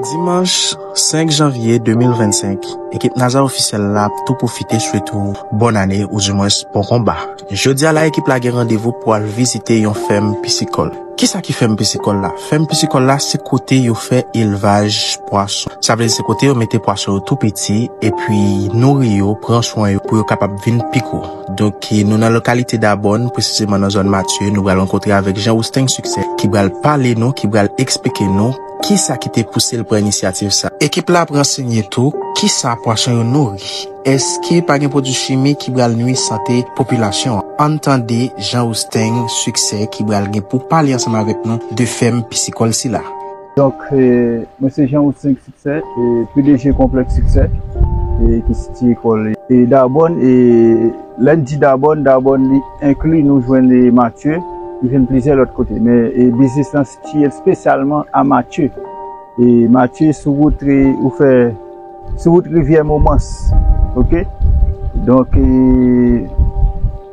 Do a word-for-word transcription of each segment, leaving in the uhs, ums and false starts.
Dimanch senk janvye de mil vennsenk, ekip Naza Ofisyèl la ap tou pwofite swete w bòn ane oudimwens bon konba. Jodi a la, ekip la gen randevou pou al vizite yon fèm pisikòl. Kisa ki fèm pisikòl la? Fèm pisikòl la se kote yo fè elvaj pwason. Sa vle di se kote yo mete pwason yo tou piti, epi nouri yo, pran swen yo pou yo kapab vin pi gwo. Donk, nou nan lokalite Dabòn, presizeman nan zòn Matye, nou pral rankontre avèk Jean Roustin Succès, ki pral pale nou, ki pral eksplike nou kisa ki te pouse l pran inisyativ sa. Ekip la ap ranseye tou kisa pwason yo nouri. Èske pa gen pwodui chimik ki pral nwi sante popilasyon an? Ann tande Jean Roustin Succès ki pral gen pou pale ansanm avèk nou de fèm pisikòl sila. Donk, eh, mwen se Jean Roustin Succès, eh, P D G Konplèks Succès, eh, ki sitiye kò l, eh, Dabòn, eh, lè n di Dabòn, Dabòn li enkli nou jwenn, eh, Matye, nou jwenn plizyè lòt kote, men, eh, biznis lan sitiye l espesyalman a Matye. E Matye sou wout, eh, ou fè, sou wout Rivyè Momans, oke? Donk, eh,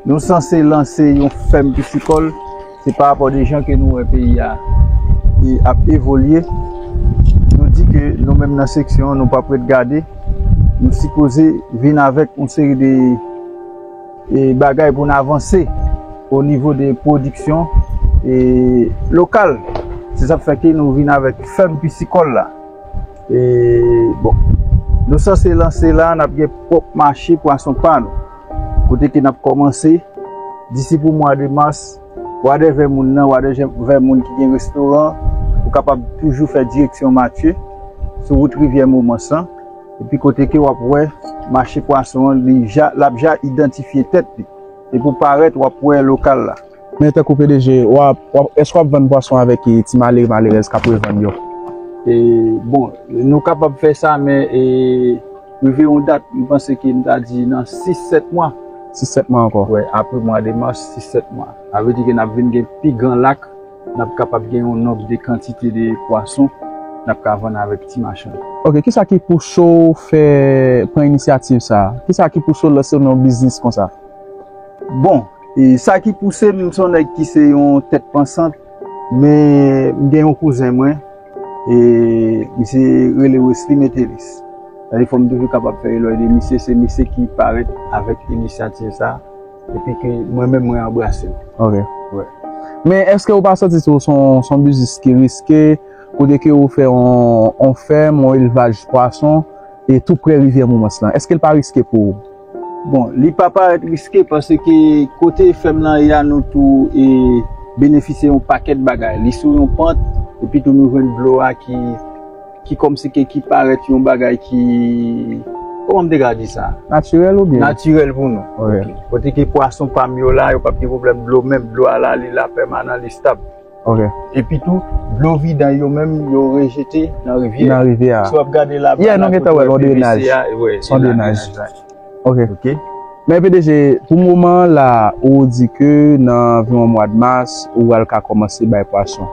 nou sanse lanse yon fèm pisikòl. Se pa rapò de jan ke nou wè peyi a, eh, ap evolye. Nou di ke nou menm nan seksyon an, nou p ap ret gade. Nou sipoze vin avèk yon seri de, eh, bagay pou n avanse o nivo de pwodiksyon, eh, lokal. Se sa k fè ke nou vin avèk fèm pisikòl la. E, bon, nou sanse lanse la, n ap gen pwòp mache pwason pa nou. Kote ke n ap kòmanse, disi pou mwa de mas, whatever moun nan, whatever moun ki gen restoran, ou kapab toujou fè direksyon Matye, sou wout Rivyè Momans lan. Epi kote ke w ap wè mache pwason an, li ja, l ap ja idantifye tèt li. Epi w parèt, w ap wè lokal la. Men tankou P D G, w ap, w ap, èske w ap vann pwason avèk, eh, ti malere, malerèz k ap revann yo? E, bon, nou kapab fè sa, men, e, rive yon dat, m panse ke m ta di nan sis, sèt mwa. Sis, sèt mwa ankò? Wè, apre mwa de mas, sis, sèt mwa. Sa vle di ke n ap vin gen pi gran lak, n ap kapab gen yon nonb de kantite de pwason n ap ka vann avèk ti machann. Oke, kisa ki pouse w fè, pran inisyativ sa a? Kisa ki pouse w lanse w nan yon biznis konsa? Bon, e sa ki pouse m, m se yon nèg ki se yon tèt pansant, men m gen yon kouzen mwen, e misye rele Wesley Metellus. Sa vle di fò m toujou kapab fè elòj de misye, se misye ki parèt avèk inisyativ sa a, epi ke mwen menm mwen anbrase l. Oke. Wè. Men èske ou pa santi tou se yon, se yon biznis ki riske, kote ke ou fè yon, yon fèm, yon elvaj pwason, e tou prè Rivyè Momans lan? Èske l pa riske pou ou? Bon, li pa parèt riske paske kote fèm lan ye a, nou tou, e, benefisye yon pakèt bagay. Li sou yon pant, epi tou nou jwenn dlo a ki, ki kòmsi ke ki parèt yon bagay ki, kòman m te ka di sa? Natirèl oubyen? Natirèl pou nou. Oke. Oke. Kote ke pwason pa m yo la, yo p ap gen pwoblèm dlo, menm dlo a la, li la pèmanan, li stab. Oke. Epi tou, dlo vidan yo menm, yo rejete nan rivyè. Nan rivyè a. Si w ap gade laba la, nou gentan wè l, yon drenaj. Wè, se yon drenaj. Oke. Oke. Men P D G, pou moman an la, ou di ke nan anviwon mwa de mas, ou pral ka kòmanse bay pwason.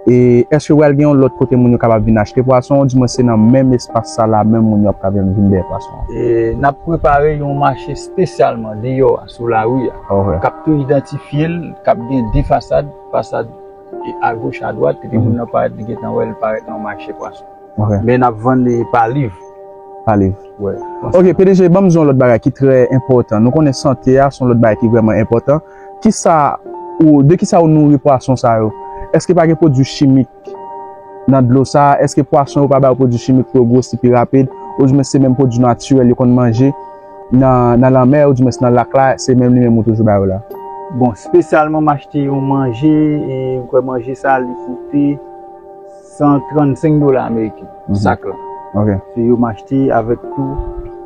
E èske pral gen yon lòt kote moun yo kapab vin achte pwason, oudimwens se nan menm espas sa la menm moun yo ap ka vin, vin bèyè pwason an? E n ap prepare yon mache espesyalman deyò a, sou lari a, k ap tou idantifye l, k ap gen de fasad, fasad e agoch, adwat, kote moun nan parèt, li gentan wè l parèt nan mache pwason. Oke. Men n ap vann li pa liv. Pa liv. Wè. Oke, P D G, ban m di yon lòt bagay ki trè enpòtan. Nou konnen sante a se yon lòt bagay ki vrèman enpòtan. Kisa ou, de kisa ou nouri pwason sa yo? Èske pa gen pwodui chimik nan dlo sa? Èske pwason yo pa ba yo pwodui chimik pou yo gwosi pi rapid? Oudimwens se menm pwodui natirèl yo konn manje nan, nan lanmè, oudimwens nan lak la, se menm li menm ou toujou ba yo la? Bon, espesyalman m achte yon manje, e m kwè manje sa li koute san trannsenk dola ameriken, sak la. Oke. Se yo m achte avèk tou.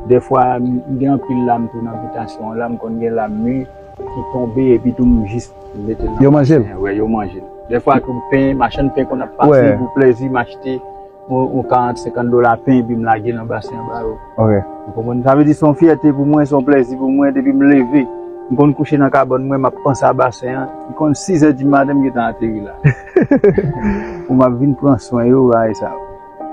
Dèfwa, m gen anpil lam tou nan bitasyon an la, m konn gen lam mi ki tonbe epi tou m jis mete l nan... Yo manje l? Wè, yo manje l. Dèfwa tou pen, machann pen konn ap pase pou plèzi, m achte yon, yon karant, senkant dola pen epi m lage l nan basen an ba yo. Oke. Ou konprann? Sa vle di se yon fyète pou mwen, se yon plèzi pou mwen depi m leve. M konn kouche nan kabann mwen, m ap panse a basen an. Li konn sizè di maten m gentan ateri la. Pou m ap vin pran swen yo, bagay sa yo.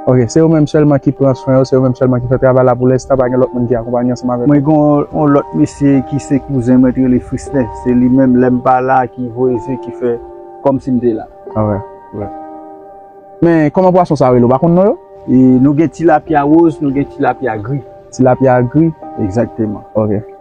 Oke, se ou menm sèlman ki pran swen yo, se ou menm sèlman ki fè travay la pou lenstan, pa gen lòt moun ki akonpanye ansanm avèk ou? Mwen gen yon, yon lòt mesye ki se kouzen mwen, ki rele Frislè. Se li menm, lè m pa la, ki voye je, ki fè kòmsi m te la. Oke. Wè. Men, kòman pwason sa yo rele? Ou pa konn non yo? E nou gen tilapya woz, nou gen tilapya gri. Tilapya gri? Egzakteman. Ok.